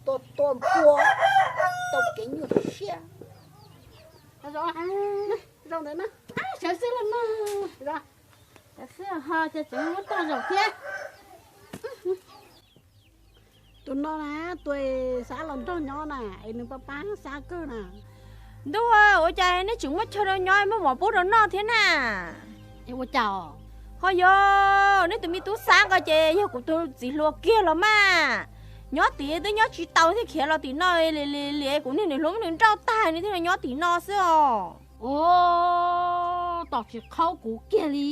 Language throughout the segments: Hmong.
Tua tua npua, tau kev nyuaj siab. Zoo ntawd na. Sawv xwb los mas. Sawv xwb ho ces tseem muab tag zaum thiab. Tus no na, tus Xab los nrog nyob na, es nws pab pab Xab kawg na. Ntuj, ua cas nej tseem muaj chaw rau nyob, muaj mov pub rau noj thiab na? Ua cas? Ho yog nej tus me tub Xab nkaus ces yog kuv tus txiv hluas kiag los mas. Nyob tid twb nyob tsis tau thiab khiav los tim no li li li, kuv niag niam hluas muab nws nrauj tag nws thiaj li nyob tim no xwb os. Ua, tom tsis qhaub kuv kiag li.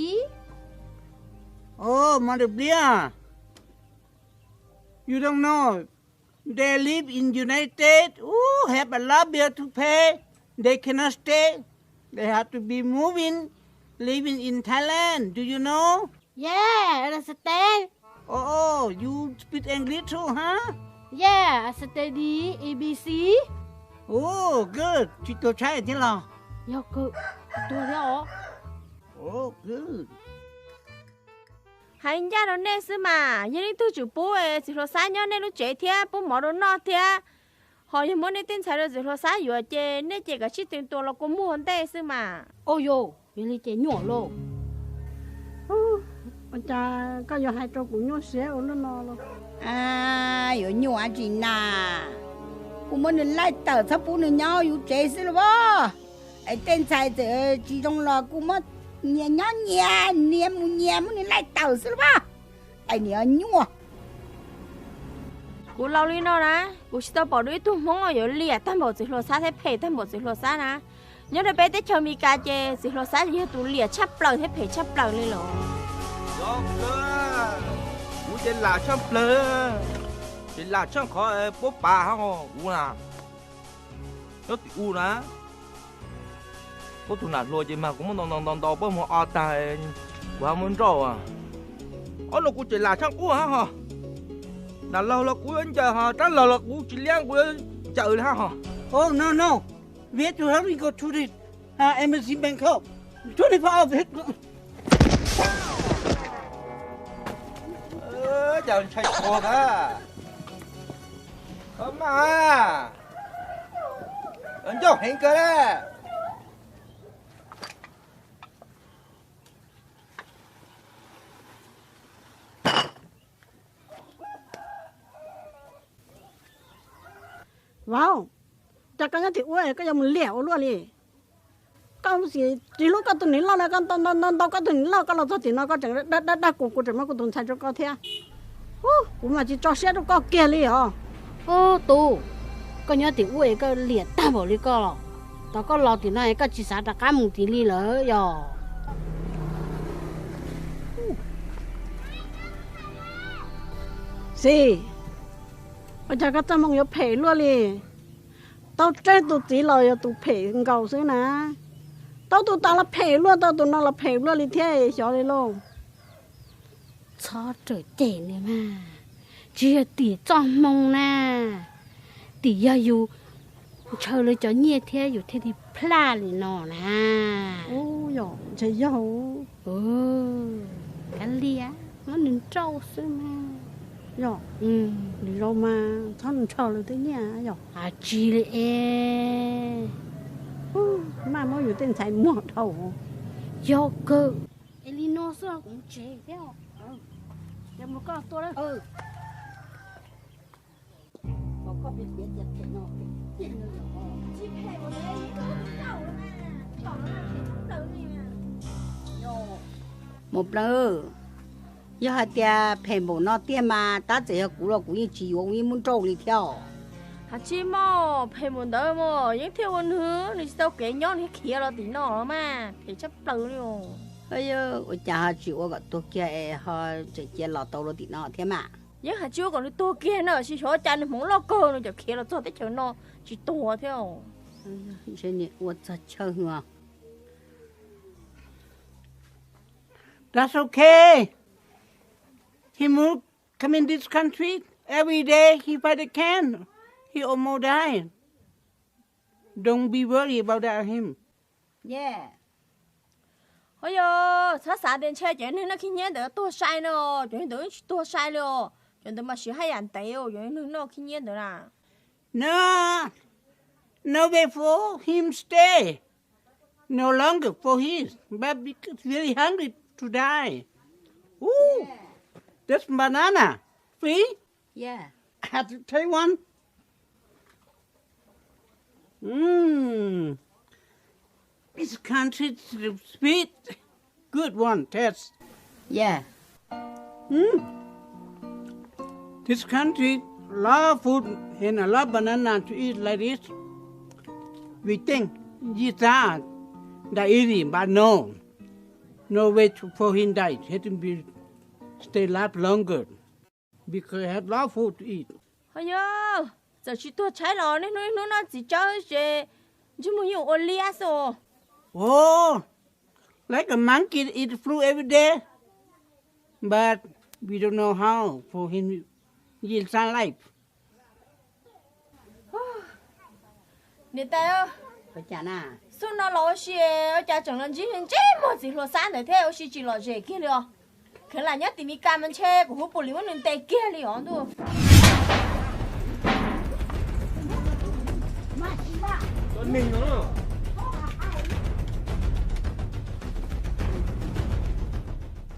Oh, Mother Bear, you don't know. They live in United States. Ooh, have a lot bill to pay. They cannot stay. They have to be moving, living in Thailand. Do you know? Yeah, I understand. Oh, oh, you speak English too, huh? Yeah, I study A B C. Oh, good. Tsis tuag tshaib thiab los? Yog kawg, tsis tuag thiab os. Oh, good. Hais ncaj rau nej xwb mas, yog leej twg tseem pub txiv hluas Xab nyob nej lub tsev thiab pub mov rau noj thiab, ho yog muab nej tej ntxhais rau txiv hluas Xab yuav ces nej ces kav tsij teev tua los kua muag ntej xwb mas. Ua yog, yog li ces nyuaj lauj. Ua cas koj yuav hais rau kuv nyuaj siab ua luaj no los? Yuav nyuaj dab tsi na? Kuv muab nws laij tawm txhob pub nws nyob yus tsev xwb lauj. Es tej ntxhais txawm tsis zoo los kuv muab nyias nyob nyias, nyias mus nyias, muab nws laij tawm xwb lauj. Es niam nyuaj. Kuv laus li no na, kuv tsis tau pom dua ib tug Hmoob yuav liam tag npaum txiv hluas Xab thiab phem tag npaum txiv hluas Xab na. Nyob rau peb teb chaws Amelikas ces txiv hluas Xab yog tus liam tshaj plaws thiab phem tshaj plaws li los. Kuv ces lam tshaj plaws, ces lam tshaj qhov puab pav hab kuv na. Nyob tim u na, puab tug nam hluas ces mas kuv muab ntaus ntaus ntaus ntaus puab moog o tag, kuv hab muab nrauj. Ob no kuv ces lam tshaj quaj hab ho. Nam laug los kuv yuav ncaws ho, rab laug los kuv tsis liab kuv yuav ncaws li hab ho. Oh, no, no. We have to hurry go to the, uh, embassy Bangkok. Twenty-four hours. Cas ntshai kawg na. Koj mas, ncauj heev kawg na. Vauv, cas koj nyob tim ub koj yuav mus liam ua luaj li? Koj tsis hlub koj tus niam loj na, koj ntaus ntaus ntaus koj tus niam loj, koj los txog tim no koj tseem dag dag dag kuv, kuv tseem muab kuv tus ntxhais rau koj thiab. Ub, kuv mas tsis tso siab rau koj kiag li os. Ub, tub, koj nyob tim ub es koj liam tag npaum li koj los, tau koj los tim no es koj tsis xav rov qab mus tim li lawm yog? Xis, ua cas koj txoj hmoo yuav phem luaj li? Tau tseg tus txiv los yog tus phem nkaus xwb na. Tau tus tas los phem luaj, tau tus no los phem luaj li thiab, xyov li lauj. Txhob rawm cem nws mas, tsis yog tim txoj hmoo na, tim yog yus ntshaw lawv cov nyiaj thiab yus thiaj li plaj li no na. Yog, ntshe yog. Kav liam, muab nws nrauj xwb mas. Yog, nws zoo mas txhob ntshaw lawv tej nyiaj yog. Tsis li es, maj muab yus tej ntxhais muag dhau. Yog kawg. Es li no xwb kuv mus tsev thiab. Mus plaws, yog hais tias phem npaum no tiag mas tab txawm yog kuv los kuv yeej tsis yuav, kuv yeej muab nrauj li thiab. Hais tsis muaj phem npaum ntawd mas yeej thiaj ua nws, nws tsis tau kev nyob nws khiav los tim no mas phem tshaj plaws li. Ua cas ho tsis ua kom tuag kiag es ho tseem cia los tau rau tim no thiab mas? Yeej hais tsis ua kom nws tuag kiag na, tsis xyov cas nws hmoov loj kawg nws tseem khiav los txog teb chaws no tsis tuag thiab. Ntshe nim ua txog chaw hwv. That's okay. He move, come in this country every day. He fight the can. He almost die. Don't be worried about that him. Ho yog txhob xav tias ntshe cov neeg noj khib nyiab ntawd tuag sai no, cov neeg ntawd tsis tuag sai li os. Cov ntawd mas siv haj yam ntev, cov neeg noj khib nyiab ntawd na. No, no way for him stay. No longer for him, but because very hungry to die. Ooh, this banana, see? Yeah. I have to take one. Mm. This country is sweet. Good one, taste. Yeah. Hmm? This country, lot of food and a lot of banana to eat like this. We think, Yis Xav die easy, but no. No way to, for him die. He to be stay life longer. Because have lot of food to eat. Ho yog, txawm tsis tuag tshaib los niaj hnub niaj hnub noj txiv tsawb ces ntsej muag yeej ua liab xwb. Oh, like a monkey eat fruit every day. But we don't know how for him, Yis Xav life. Niam tais, xub no los ua si, ua cas tseem los ntsib ntsej muag txiv hluas Xab ntawd thiab, ua si tsis lom zem kiag li os. Kheev lam nyob tim Mes Kas mas ntshe kuv huv pum li muab nws ntes kiag li os ntuj.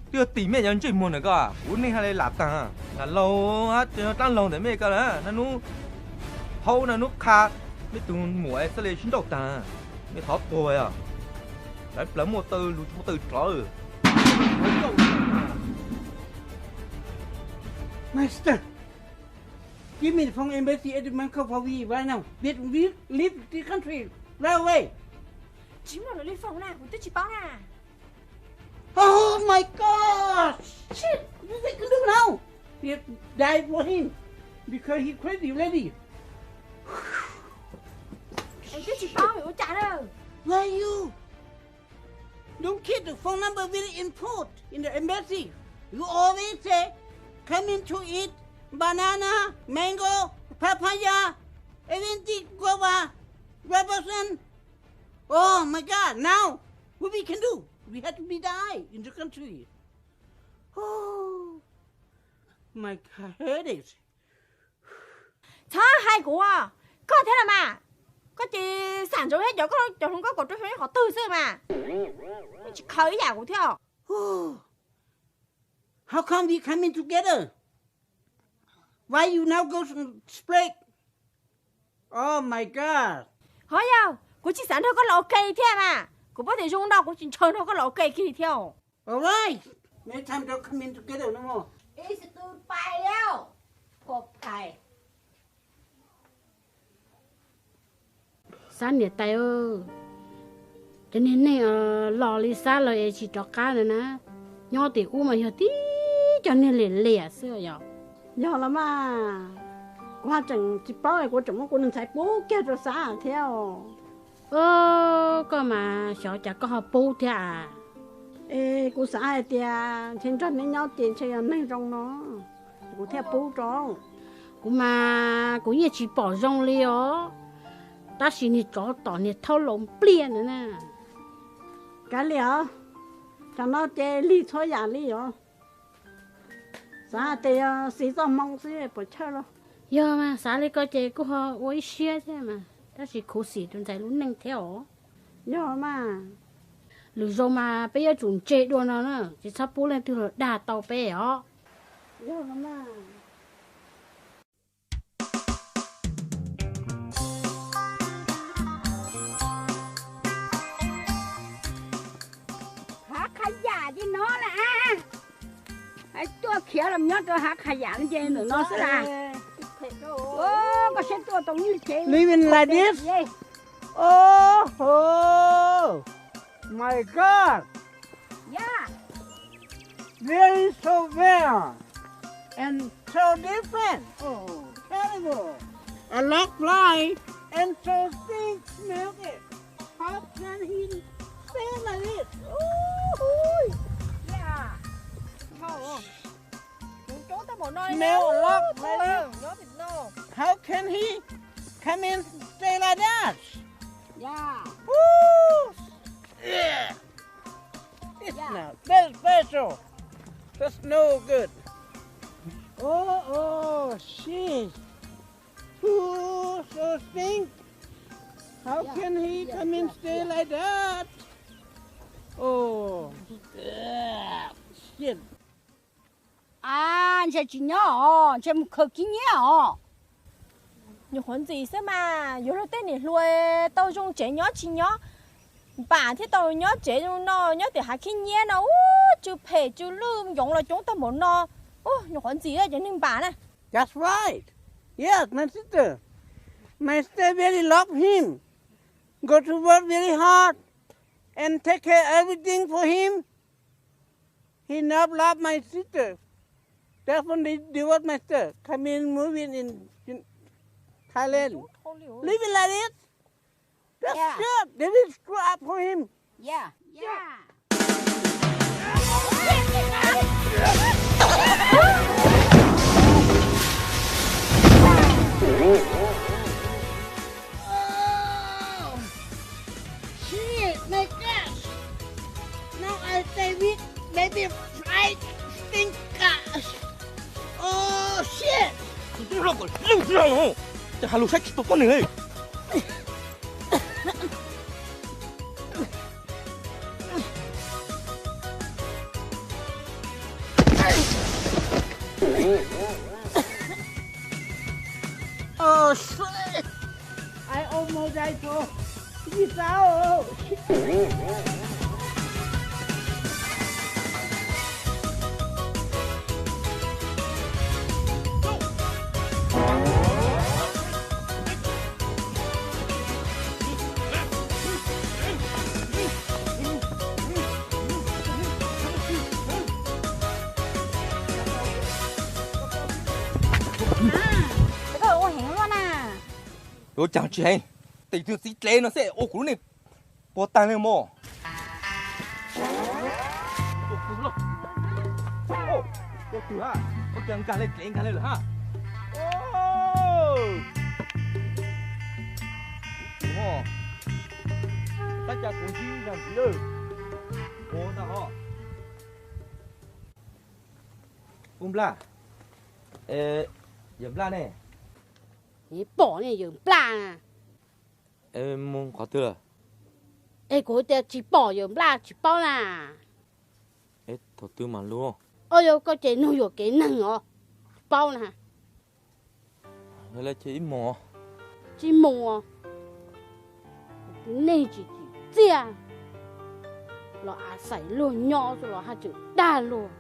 Twb yog tim mej cov ntsej muag ntawm koj, kuv neej haj li lam taag. Lam laug, dlaab laug ntawm mej ko lawm, naj nub haub naj nub qha, mej tug muam xab le sib nrauj taag, mej thov tuag os. Lawv plaws muaj taw lug tsis muaj taw rov. Master, give me the phone embassy at the Bangkok for we right now. That we leave the country right away. Tsis muaj lawv li phone na, kuv twb tsis paub na. Oh my God! Shit! What we can do now? We have to die for him because he crazy already. Kuv twb tsis paub ua cas na. Why you? Don't keep the phone number very important in the embassy. You always say, coming to eat banana, mango, papaya, everything, guava, red person. Oh my God, now what we can do? We have to be die in the country. Oh my God, hurt it. Txhob hais kuv, koj thiab los mas. Koj ces xam ntsoov thiab cov koj cov hluas nkauj kaum rau xyoo ib qhov twg xwb mas. Tsis khaws ib yam kuv thiab. How come we coming together? Why you now go spread? Oh my God. Ho yog, kuv tsis xav nrog koj los ua ke thiab mas. Kuv paub tias zoo no kuv tsis nrog nrog koj los ua ke kiag thiab. Alright, next time don't coming together no more. Ib txwm twb pais li, pais. Xab niam tais, cov niag neeg los li Xab lawm es tsis rov qab lawm na, nyob tim ub mas yog tib cov niag liam liam xwb yom. Yog los mas, kuv haj tseem tsis paub es kuv tseem muab kuv tus ntxhais pub kiag rau Xab thiab os. Koj mas xyov cas koj ho pub thiab a. Es kuv xav hais tias ntshe nrog neb nyob ces ntshe yog neeg zoo no, kuv thiaj pub rau. Kuv mas kuv yeej tsis pom zoo li os, tab sis niag tsov tom niag thaub laus npliag ntawd na. Kav liam os, tsam no ces lig txhua yam li os. Xav hais tias yog xis txoj hmoo xwb puas chawj los. Yog mas, xav li ko ces kuj ho ua ib siab thiab mas, tab sis khuv xim tus ntxhais lub neej thiab os. Yog mas. Lwm zaus mas peb yuav tsum ntse dua no na, tsis txhob pub leej twg los dag tau peb os. Yog mas. Hav qha yam li no lawm a. Tuaj khiav los nyob rau hav qha yam no ces ntawm no xwb las. Koj saib tuaj tau ib cev. Living like this. Oh, oh, my God. Yeah. Very so well and so different. Oh, terrible. A lot fly and so stink smell it. How can he stay like this? Ooh, yeah. Smell a lot like this. How can he come and stay like that? Yeah. Ooh. Yeah. It's not very special. That's no good. Oh, oh, shit. Ooh. Stink. How can he come and stay like that? Oh, shit. A, ntshe tsis nyob os, ntshe mus khaws khib nyiab os. Nyuam qhuav ntxim xwb mas, yuav luag tej niam hluas tau zoo tsev nyob tsis nyob, npam thiab tau nyob tsev zoo no, nyob tim hav khib nyiab no, ub, tsw phem tsw lwj yoov los coob tag npaum no. Ub, nyuam qhuav ntxim cov neeg npam na. That's right. Yes, my sister. My sister very love him. Go to work very hard and take care everything for him. He not love my sister. That's when they divorce my sister. Come in, move in, in, in Thailand. Leave it like this. That's good. They will screw up for him. Yeah. Yeah. Oh, shit, my gosh. Now I stay with baby fried stink ass. Oh, shit. Tus tub hlob kom leej tsis los, cas has lus saib tsis taus poj niam li. Oh, shit. I almost died for this house. Koj ua heev luaj na. Yuav cas tsis heev, tes twg txiv dlev no xwb ua kuv lub neej puas tag li mog. Ua twg ha, ua cas nkag li dlev nkag li lawm ha. Tab cas kuv ntsib zag ntxiv lawm. Ua ntag ho. Ub Nplaj, yawm Nplaj ne? Pom ne yawm Nplaj na. Mus qhov twg lawm? Es kuv tias tsis pom yawm Nplaj tsis paub na. Thaum twg mam lug? Au, yog koj ces nug yuam kev neeg os, tsis paub na. Yog li ces ib mus. Tsis mus. Tus neeg tsis tsim txiaj, los a xais luag nyob xwb los haj tseem dag luag.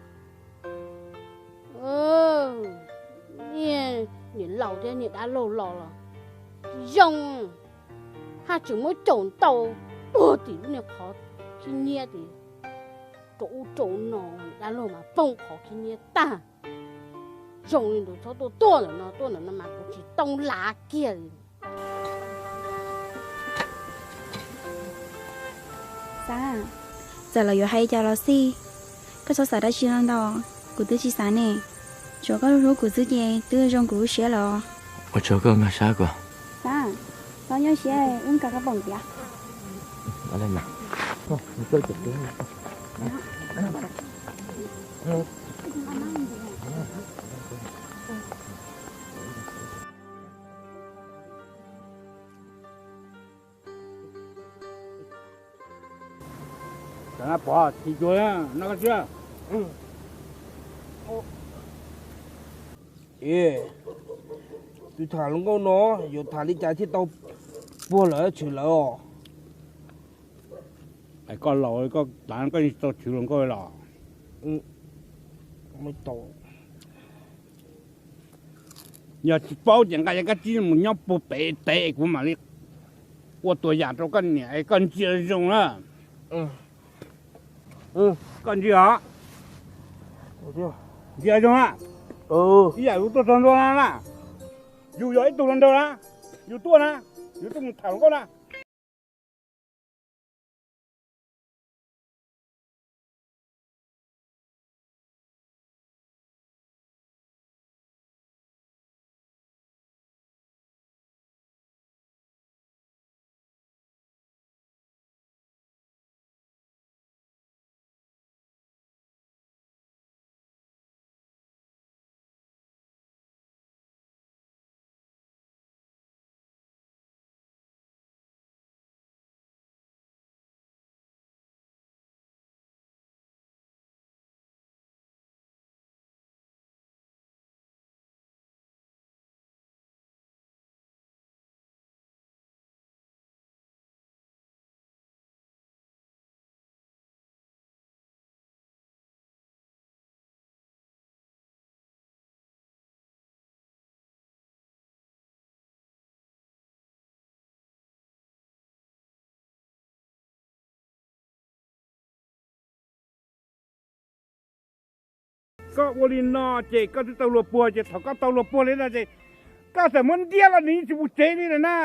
Niam laus thiab niam dab laug los los tsis zoo, haj tseem muab caum ntaus tuag tim lub niag qhov khib nyiab tid. Rau ub rau no, dab laug mas poob qhov khib nyiab tag. Zoo li ntawd txhob tuaj tuaj ntawm no, tuaj ntawm no mas kuv tsis toob lav kiag li. Xav, txawm lawv yuav hais cas los xij, koj txhob xav dab tsi no ntau, kuv twb tsis xav ne. Tsuav koj hlub kuv xwb ces twb zoo kuv lub siab lawm. Ua tsaug koj nkag siab kuv. Xav, txhob nyuaj siab, wb mus kawm kab poom tiag. Pov, tsis cuag no koj siab. Tus tham hluas nkauj no yuav tham li cas thiaj tau puag lawv tshwm lawv os? Koj laus koj tas koj yeej tsis tau tshwv hluas nkauj los? Yog tsis paub ces nqa cov kab tsib mus nyob puag pem tes kuv mam li ua tua yam rau koj niam es koj ntsia zoo na. Koj ntsia os. Ntsia zoo na. Ib yam yus tuaj txog ntua na na. Yus yog ib tug hluas nraug na. Yus tuaj na. Yus tuaj mus tham hluas nkauj na. Koj ua li no ces koj twb tau luag puag, ces thaum koj tau luag puag li no ces koj txawm muab ntiab los nws yeej tsis mus tsev li lawm na.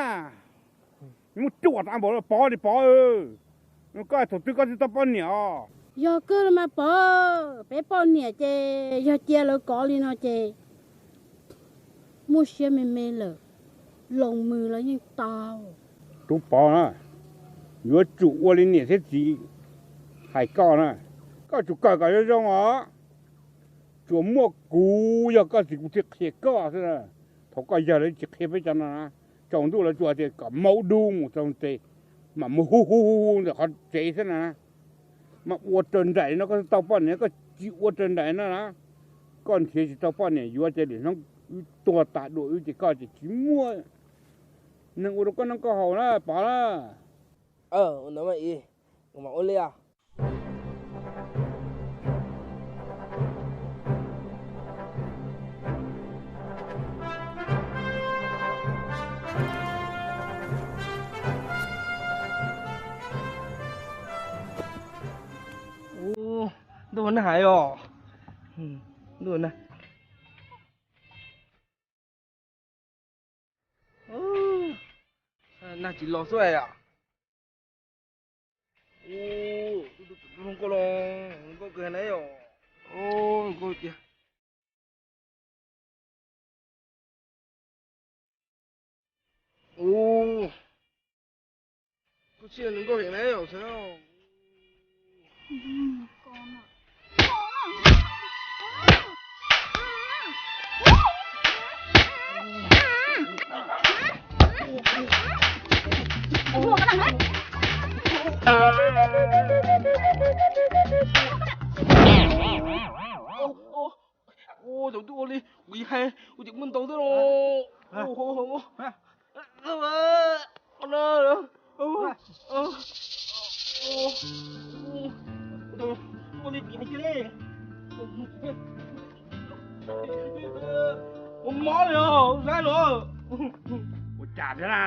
Muab ruam tas npaum li Pov li Pov. Koj thaum twg koj twb tau poj niam os? Yog kawg los mas Pov, peb poj niam ces yog cia lawv kov li no ces muaj siab me me lawm, loos mws los yeej tau. Tub Pov na, yuav tsum ua li niam thiab txiv hais koj na, koj tsum kawm kom zoo zoo os. Tsuas muaj kuv yog koj txiv kuv thiaj qhia koj xwb na. Thaum koj yawg lawv tsis qhia peb cov no na, tsaus ntuj lawv tsuas tias kom maub dub mus txog tes, mam mus hu hu hu hu ntawm qhov tsev xwb na. Mas ua raws nraim no koj tau poj niam, koj tsis ua raws nraim no na, koj nrhiav tsis tau poj niam yuav ces lwm hnub wb tuag tas dua wb ces koj ces tsis muaj neeg ua rau koj noj koj haus na Pov na. Ua ntawd mas ib, kuv mam ua li os. Ub, ntuj nag heev os. Ntuj nag. Nag tsis los xwb os. Ub, tus hluas nkauj los, hluas nkauj kawg na yom. Ub, hluas nkauj tiag. Ub, koj tsis hluas nkauj heev na yom. Ua tau twb ua li kuv hais, ua ces muaj ntau xwb los. Ua li kuv hais li. Ua mob li os, saib los. Ua cas thiab na?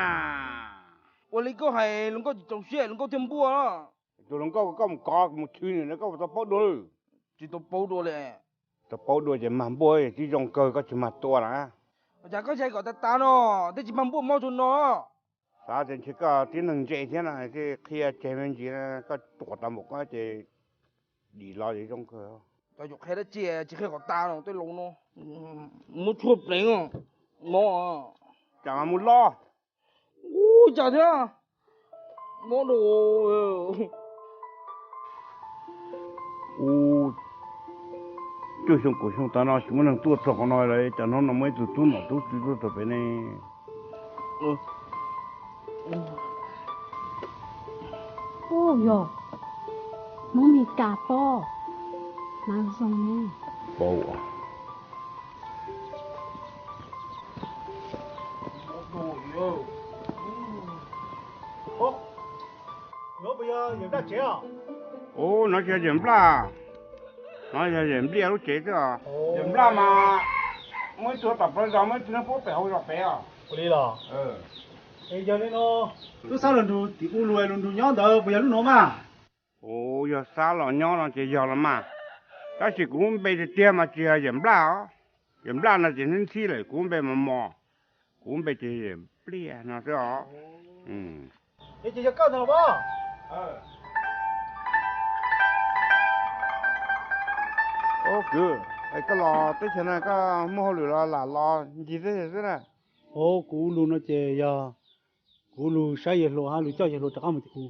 Ua li koj hais hluas nkauj tsis txaus siab hluas nkauj thiaj npuaj. Tus hluas nkauj koj mus kov mus chwv nws na koj puas tau paub dua? Tsis tau paub dua li. Tau paub dua ces mag npuaj twb zoo kawg koj tsis mag tua na. Ua cas koj hais kom tas tas no, twb tsis mag npuaj mob tsuas no. Xav tias ntshe koj tib neeg ntse thiab na, thiaj qhia tseg me ntsis, koj ruam tas npaum koj ces dim los ces zoo kawg. Cov yuav qhia dab tsi, tsis qhia kom tas no tej laus no. Muab tshuaj pleev mob. Cas mas mus los. Ub, cas thiab. Mob dua. Ub, cuaj xyoo kaum xyoo tas no tsis muaj neeg tuaj txog qhov no lawm, cas hnub no muaj ib tug tub nom tub tswv tuaj txog pem ne. Ub, yog Hmoob Mes Kas pob, hnav zoo ne. Paub. Ub, no tsis yog yawm Nplaj, no yog yawm Npliaj lub tsev xwb os. Yawm Nplaj mas muaj ib tug tom plaws zos, muaj ib tug nyob pem hauv zos pem os. Ua li los? Es yog li no, tub Xab Laus Nrug tim u lug Laus Nrug nyob ntawd puas yog lub no mas? Ua, yog Xab Laus nyob no ces yog los mas. Tab sis kuv lub npe tiag tiag mas tsis yog yawm Nplaj os. Yawm Nplaj no ces ntxhib ntxhib lawm, kuv lub npe mas Mos. Kuv lub npe ces yawm Npliaj no xwb os. Es ces yog koj ntag los mas. Ob kwv, es koj los teb chaws no koj muaj hauj lwm los lam los ncig teb chaws xwb na? Os, kuv lug no ces yog kuv lug saib yawg hluas hab lug coj yawg hluas rov qab mus tim kuv.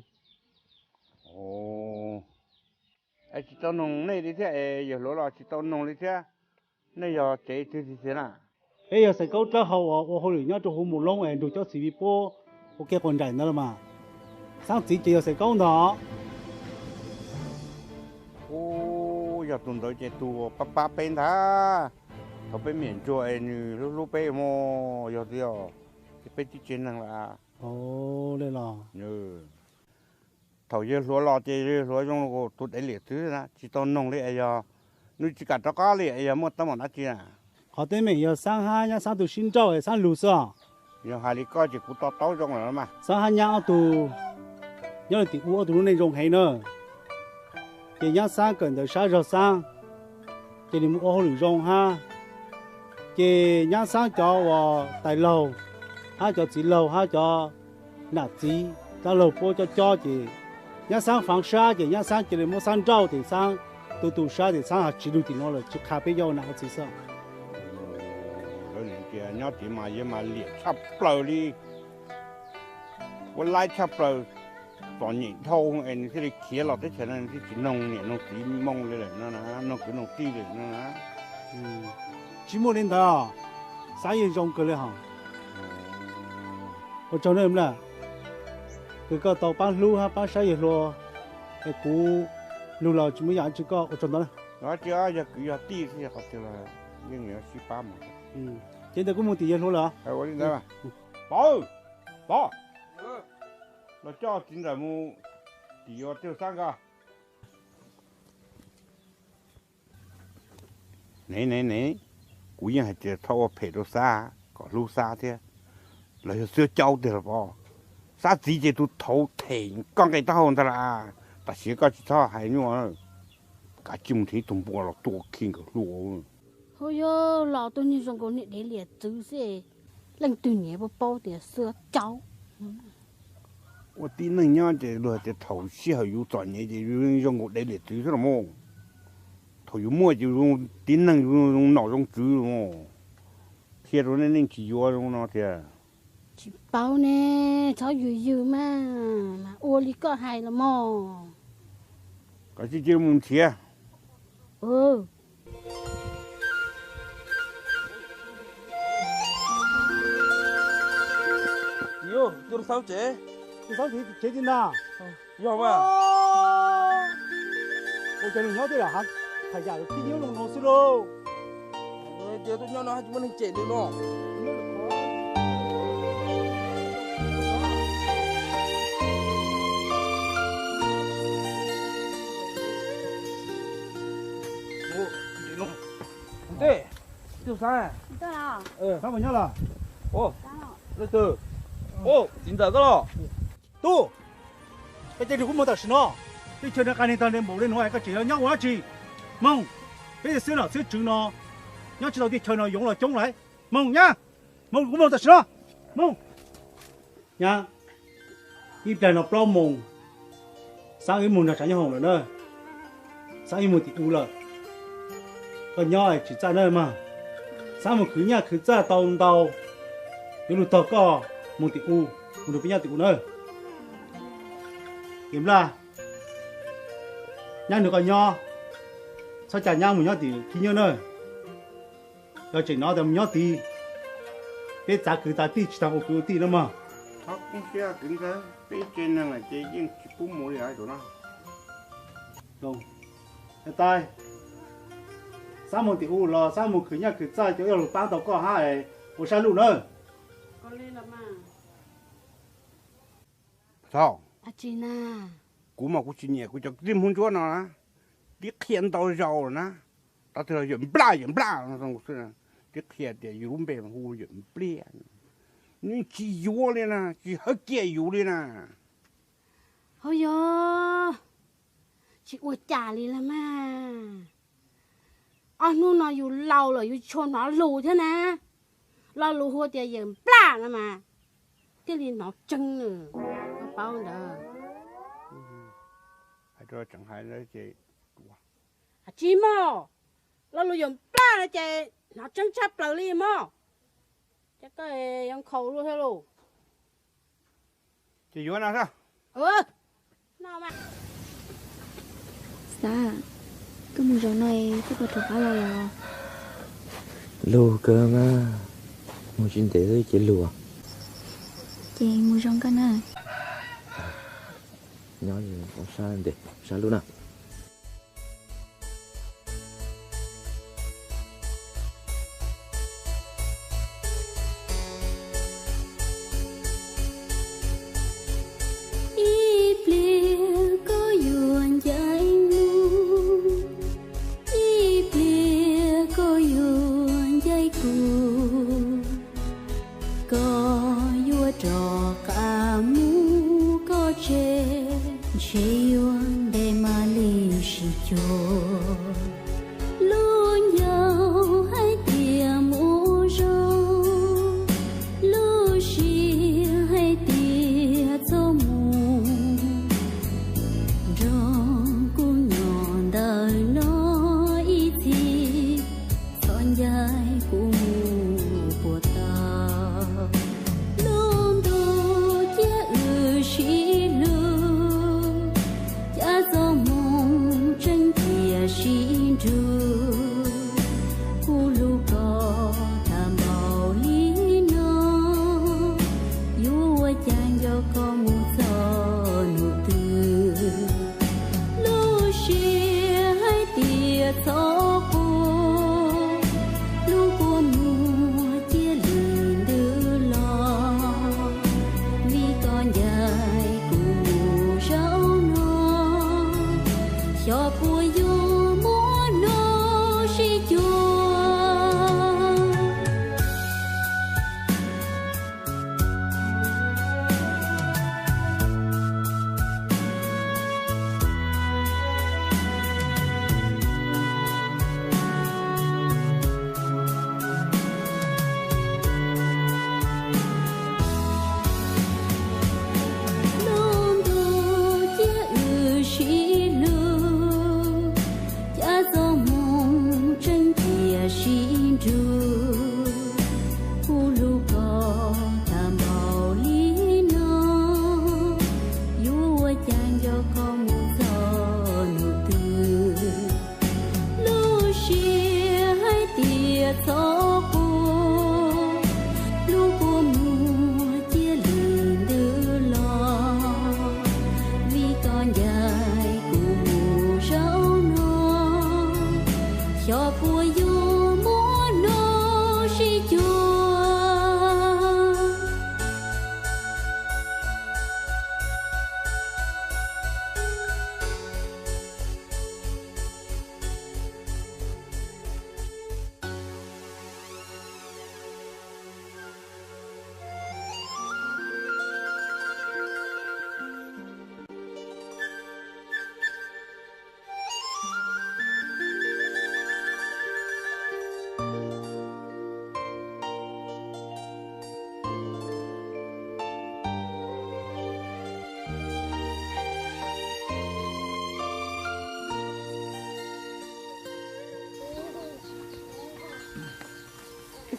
Es tsis tau noog nej li thiab es yawg hluas los tsis tau noog li thiab, nej yog tsev twg tiag tiag na? Peb yog Xaiv Kaub dlawb hau uas ua hauj lwm nyob rau huv Mus Loob es Nrug Cob Txhiv Vij Puab ua ke quas nraim ntawd los mas. Xaab txiv ces yog Xaiv Kaub ntag. Ub, yog tus ntawd ces tus pab pab peb ntag. Thaum peb me nyuam ntsuag es nws hlub hlub peb mog, yog tias peb twb tsis neeg lawm. Thaum yawg hluas los ces yawg hluas zoo li tus dev liam txwv na, tsis tau noog li es yog nws tsis kam rov qab li es yog muaj teeb meem dab tsi na? Qhov teeb meem yog Xaab hab nyab Xaab tus sib nrauj es Xaab lug xwb os. Yog hais li koj ces kuv to taub zoo lawm mas. Xaab hab nyab ob tug nyob li tim ub ob tug lub neej zoo heev na. Ces nyab Xaab kawm ntawv sab zog Xaab, cia li mus ua hauj lwm zoo hab. Ces nyab xaab cov uas tais laug hab cov txiv laug hab cov nam txiv dab laug puab cob cob ces nyab xaab faav sab ces nyab xaab cia li muab xaab nrauj ces xaab tu tu sab ces xaab has tsiv lug tim nuav lawm tsi qha peb cov ua nam ua txiv xwb. Nyob tid mas yog mas liam tshaj plaws li, ua laib tshaj plaws, txom nyem dhau es nws thiaj li khiav los teb chaws no nws thiaj tsis noog niam noog txiv moo li lawm no na, noog kwv noog tij li lawm no na. Tsis muaj li ntawd, xav yawg zoo kawg li hos. Ua tsaug nawb nplaj, kws koj tau paab hlub hab paab saib yawg hluas, es kuv lug los tsis muaj yam tsi koj ua tsaug ntau na. Tsis yog kwv yog tij xwb, qhov twg los yeej yuav sib pab mus. Ces ntawd kuv mus tim yawg hluas lawm. Ua li ntawd, pov, pov, los coj txiv ntxawm mus tim yuav tij xab nkaus. Ne ne ne, kuv yeej hais tias txhob ua phem rau Xab kom hlub Xab thiab. Los yog Xab caub tiag los pov. Xab txiv ces tus thaud them koj nqe taub hau ntag las. Tam sim koj tsis txhob hais nyuaj, kav tsij mus nrhiav ib tug npua los tua khi nkawd hlua. Hauj yog los tus niag zoo nkaus niag dev liam txwv xwb, leej twg niam paub paub tias Xab caub. Ua tib neeg nyob ces luag hais tias thaum sij hawm yus txom nyem ces yus zoo nkaus dev liam txwv xwb los mas. Thaum yus muaj ces yus zoo tib neeg, yus zoo nom zoo tswv los mas. Qhia rau nej neej tsis yuav zoo no tiag. Tsis paub ne, txhob yws yws mas, mas ua li koj hais los mas. Kav tsij cia mus nrhiav. Yog, tus Xab tsev, tus Xab tsev tsev ti na. Yog mas. Ua cas nws nyob tej lam hais yam khib nyiab zoo no xwb lauj. Ces tuaj nyob no haj tsis muaj neeg cem li no. Tus Xab, Xab puas nyob lawm? Leej twg? Txiv ntxawm koj los? Tub, koj cia li kuv moog tam sim no. Teb chaws no qas neeg tag npaum li nuav koj tseem yuav nyob ua dab tsi? Moog, peb tej xwb nom xwb tswv no nyob tsis tau teb chaws no yoov los coob lawm. Moog nyab, moog kuv moog tam sim no. Moog. Nyab, ib plag no plaub moos, Xab wb moog nrog tsaav nyob hoom lawm na. Xab wb moog tim u lawm. Koj nyob tsis txaj na mas. Xab moog khwv nyaj khwv txaj tau ntau, yuav lug tog koj moog tim u, moog nrug peb nyob tim u na. Tim nplaj, nyab nrug koj nyob, txhob ca nyab moog nyob tim khib nyiab na. Yog tseem nov tas moog nyob tid, peb txav kwv txav tij tsis taag ua kwv ua tij na mog. Txhob koob siab kwv ntxawg, peb tsev neeg lawm ces yeej tsis pub mus li hais rau no. Tais, Xab moog tim u los Xab moog khwv nyaj khwv txaj cov ib lug paab tau koj hab ua sab luj nawb. Thaum kuv mas kuv tsis nyiam kuv cov kwv tij Hmoob Ntsuab no na, tib qhia ntau zaus lawm na, tau twg los yawm nplaj yawm nplaj xwb, tib qhia tias yus lub npe hu yawm npliaj, nws tsis yuav li na, tsis hawb kiag yus li na. Hauj yog, tsis ua cas li las mas. Ob hnub no yus laus lawm yus tsis tshua hnov lus thiab na. Lo lus hu tias yawm nplaj no mas thiaj li hnov tseeb nws, koj paub ntawd. Tsis mog, lo lus yawm nplaj no ces hnov tseeb tshaj plaws li mog. Ces koj yuav nkhaus luaj thiab lauj. Ces yuav no, Xab, koj mus zaum no koj puas rov qab los lawm? Lug kawg mas, mus tsis ntev xwb ces lug. Ces mus zoo koj na. Nyob ua sab ntev sab lub na. Ib pliag koj yuav ncaim mus, ib pliag koj yuav ncaim kuv, koj yuav rov qab mus koj tsev, ntshe yuav ntev mas li sib cuag. Lub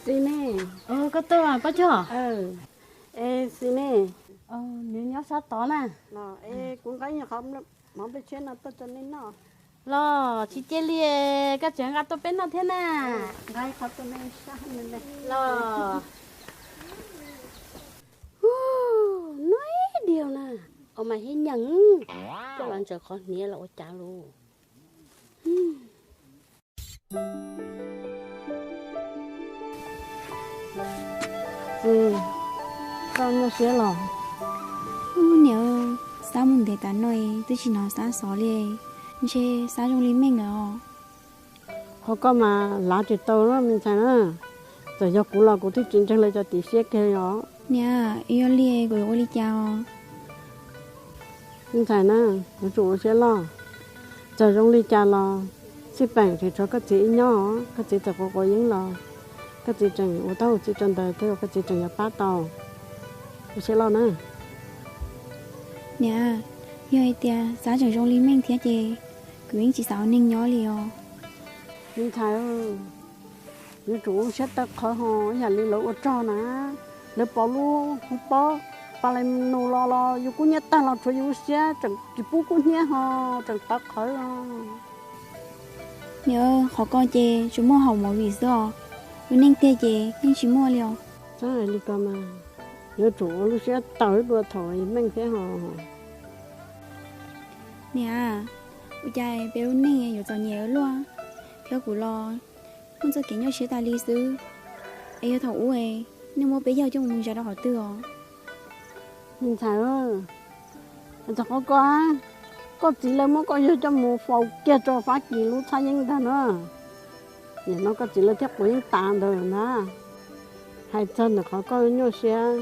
Xis ne. Koj tuaj Paj Cog. Es Xis ne. Nws nyob sab tod na. Es kuv nqa qhov mov nplej tshiab no tuaj rau nej noj. Los tsis cia li, koj tseem nqa tuaj peb noj thiab na. Nqa qhov tuaj nej sab los. Nuj diav na, ua mas hib nyeem, coj los ntsaws qhov hniav los ua cas lus. Txiv, koj nyuaj siab los? Ub niam, Xab mus ntev tas no twb tsis hnov Xab xov li, ntshe Xab zoo li meej lawm os. Qhov koj mas lav tsis tau na me ntxhais na, txawm yog kuv los kuv twb tsis ntseeg lawv cov tim siab kiag li os. Niam, yog li kuv yuav ua li cas os? Me ntxhais na, yuav tsum ua siab loj. Txawm zoo li cas los xij peem tseem tshuav koj txiv ib nyob, koj txiv txawm quav quav yeeb los koj txiv tseem ua taub hau txiv rau ntawd thiab, koj txiv tseem yuav pab tau. Ua siab loj na. Niam, yog hais tias Xab tseem zoo li meej thiab ces kuv yeej tsis xav ua neeg nyob li os. Me ntxhais, yuav tsum ua siab tawv qhawv ho ib yam li lawv ua rog na. Lawv pauv lub hub pob pas lais nus los los yus kub hnyiab tag los tshuav yus lub siab tseem tsis pub kub hnyiab ho tseem tawv qhawv os. Niam, qhov ko ces tsuas muaj hauv movie xwb os, lub neej tiag ces yeej tsis muaj li os. Txhob hais li ko mas, yuav tsum ua lub siab tawv dua thaum meej thiab ho. Niam, ua cas peb lub neej yuav txom nyem ua luaj, thiab kuv los muaj txoj kev nyuaj siab tas li xwb. Es yog thaum ub nej muab peb yawg coj mus zais rau qhov twg os? Me ntxhais, hais txog qhov ko, koj txiv lawv muab koj yawg coj mus faus kiag rau Fab Kis lub txhab yeeb ntag na. Nim no koj txiv lawv thiaj quav yeeb tas ntawd na. Hais txog ntawm qhov koj nyuaj siab,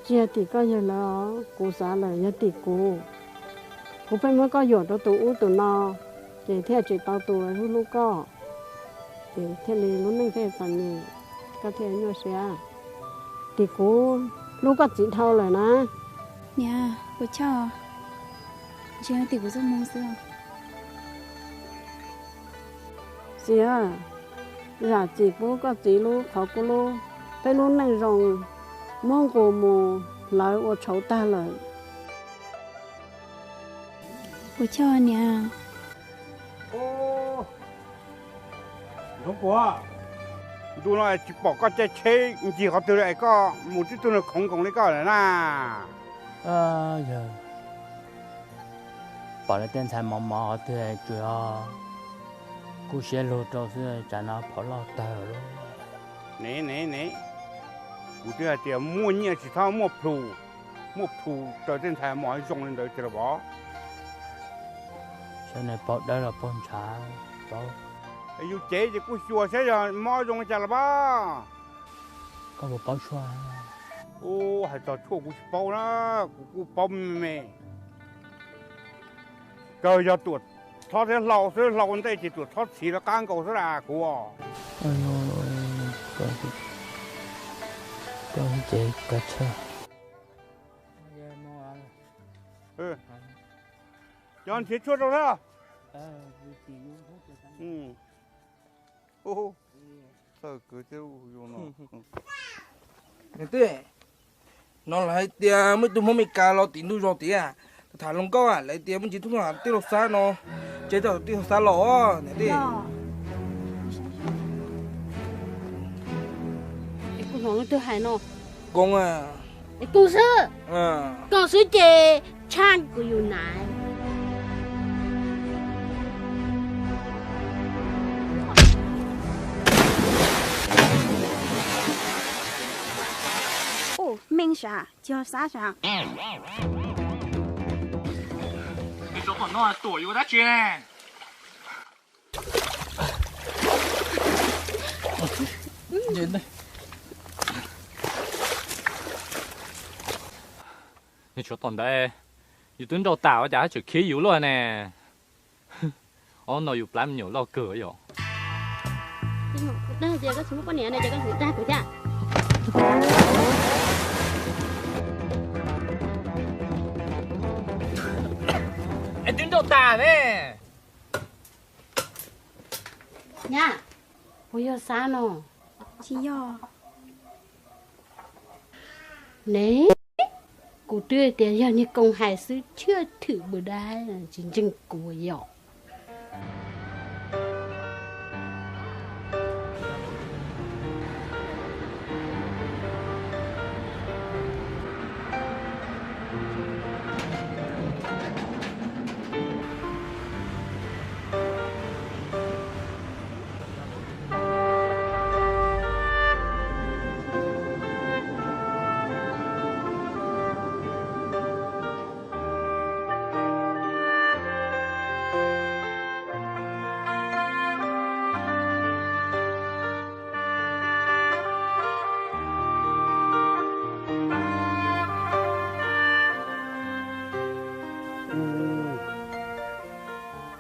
tsis yog tim koj yawg lawv, kuv xav lawm yog tim kuv. Kuv pheej muab koj yuam rau tus ub tus no, ces thiaj tsis tau tus hlub hlub koj, ces thiaj li lub neej thiaj txom nyem, koj thiaj nyuaj siab. Tim kuv hlub koj txiv dhau lawm na. Niam, puas chawj, ntshe yog tim kuv txoj hmoo xwb. Txiv, zam txim pub koj txiv lub qhov kub lub, peb lub neej zoo muab nqus mus hlawv ua tshauv tag lawm. Puas chawj niam. Ntxoov Puas, ntu no tsis pom koj caij tsheb ncig qhov twg li es koj mus tib tug no khoov nkoos li koj lawm na. Yawg, pom lawv tej ntxhais mos mos qhov twg tsuas yog kub siab lug rau xwb, tsam no phom loj tawg lawm. Ne ne ne, kuv twb hais tias muaj nyiaj tsis txhob muaj plhus, muaj plhus raws tej ntxhais mos zoo li ntawd tiag los pov. Saib nws paug dawb los paug ntshav, paub. Yus cev ces kuj xyuas saib yog mob zoo li cas los pov. Koj puas paub tshuaj? Ub, hais txog tshuaj kuv tsis paub na, kuv kuj paub me me. Kawg yog tuam txhob thiab hlau xwb, hlau ua ntej ces tuam txhob txhiv los qab nkaus xwb las kuv os. Ces koj tshawj. Cov nrhiav tshuaj rau thiab. Txawj kawg thiab no. Niam tij, no lawv hais tias muaj ib tug Hmoob Meskas los tim ntug zos tiag, tham hluas nkauj lawv tias muaj ntsis tub tij laug Xab no, ces tau tij laug Xab los niam tij. Es kuv hnov leej twg hais no. Koob a. Es koob xwb. Koob xwb ces tshaj kuv yus na. Ub, Meej sav, tsis yog Xab sav. Nws tsov tom no tuam yuav dab tsi ne? Nws tsov tom ntawd, yus twb nrauj tas ua cas haj tseem khiav yus luaj ne? Ob no yus plab me nyuam loj kawg yom. Tias koj tsis muaj poj niam no ces koj tsis dag kuv thiab. Es twb nrauj tas ne. Nyab, puas yog Xab no? Tsis yog. Ne, kuv twb tias yog niag Koos hais xwb, thiaj thwm npua dab tsis ntseeg kuv yom.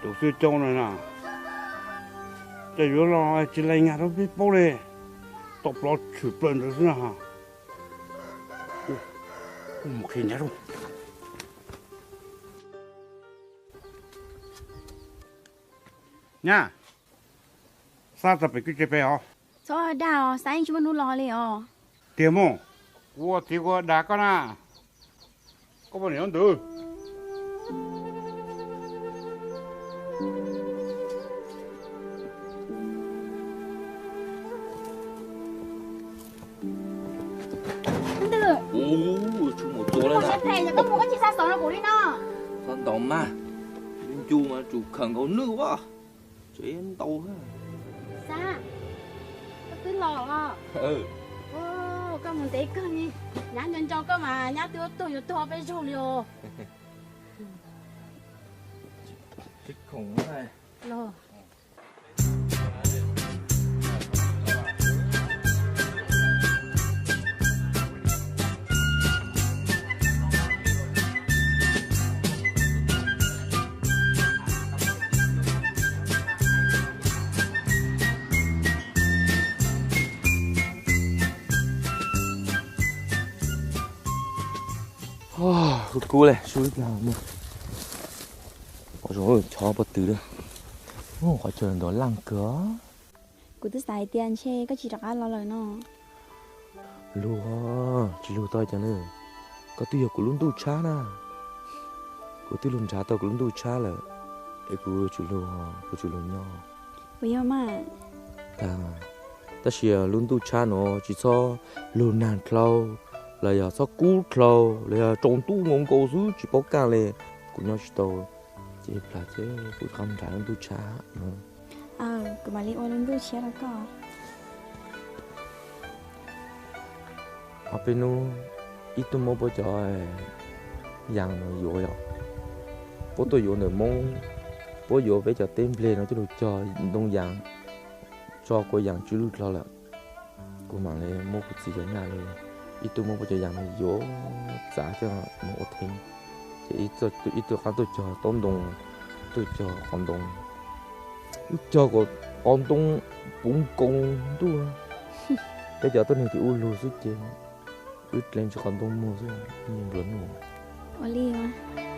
Tus xwb coob no na, cas yuav los tsis lees nyag rau peb paub li, tau plov tshwm plaws ntawd xwb na. Mus qhia nyab. Nyab, xa txog pem kwj tse pem os. Txhob dag os, xa yeej tsis muaj hnub los li os. Tiag mas, kuv ua txiv kuv dag koj na. Koj poj niam ntawd. Ntws, ua tsis mus tua li, koj mus koj tsis xa xov rau kuv li no. Txhob ntaus mas, ncu mas tsum khawm nkaus nwj as. Tsev ntau. Xab, koj twb los los? Koj mus ntev kawg li, nyab nco nco koj mas nyab twb tuag yuav tuag peb zaug li os. Los. Kub kub li, su ib pliag mus. Ua zoo, chov pob tw lawm. Qhov chaw ntawd laj kawg. Kuv twb xav hais tias ntshe koj tsis rov qab los lawm no. Luag, tsis luag tau cas na. Koj twb yog kuv lub ntuj tshab na. Kuv twb luag nrhav tau kuv lub ntuj tshab lawm, es kuv tsum luag, kuv tsum luag nyob. Puas yog mas? Tag, tab sis lub ntuj tshab no tsis txhob luag nag dlhau, los yog txhob kub dlhau, los yog tsaus ntuj nkaus nkaus xwb tsis paub kaj li, kuv nyob tsis tau. Ces plag ces kuv rov qab nrhav lub ntuj tshab no. Kuv mam li ua lub ntuj tshiab rau koj. Ob peb hnub ib tug muab puab cov yas no yuav yom, puab tuaj yuav ntawm Hmoob, puab yuav peb cov teb npleg no coj lug cog ntoo yas, tso kua yas tsw lwj dlhau lawm. Kuv mam li muab kuv txiv cov nyaj li, ib tug muab puab cov yas no yuav txav coj mus ua theeb, ces ib tug qab tuaj cog taub ntoo, tuaj cog qos ntoo, wb cog kom qos ntoo puv nkoos ntuj. Peb cov tuab neeg ces ua lug xwb ces wb dlees tsis qos ntoo muag xwb, nplua nuj. Ua li mas.